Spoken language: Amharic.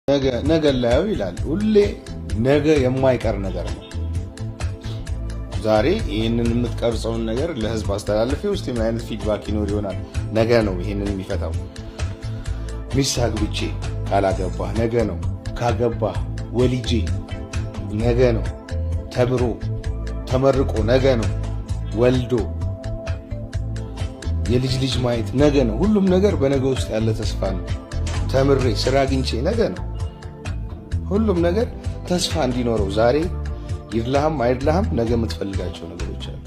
ነገ ነገ ላየው ይላል። ሁሌ ነገ የማይቀር ነገር ነው። ዛሬ ይህንን የምትቀርጸውን ነገር ለህዝብ አስተላልፌ ውስጥ ምን አይነት feedback ይኖር ይሆናል? ነገ ነው ይህንን የሚፈታው። ሚስት አግብቼ ካላገባህ ነገ ነው። ካገባህ ወልጄ ነገ ነው። ተምሮ ተመርቆ ነገ ነው። ወልዶ የልጅ ልጅ ማየት ነገ ነው። ሁሉም ነገር በነገ ውስጥ ያለ ተስፋ ነው። ተምሬ ስራ አግኝቼ ነገ ነው። ሁሉም ነገር ተስፋ እንዲኖረው ዛሬ ይድላህም አይድላህም ነገ የምትፈልጋቸው ነገሮች አሉ።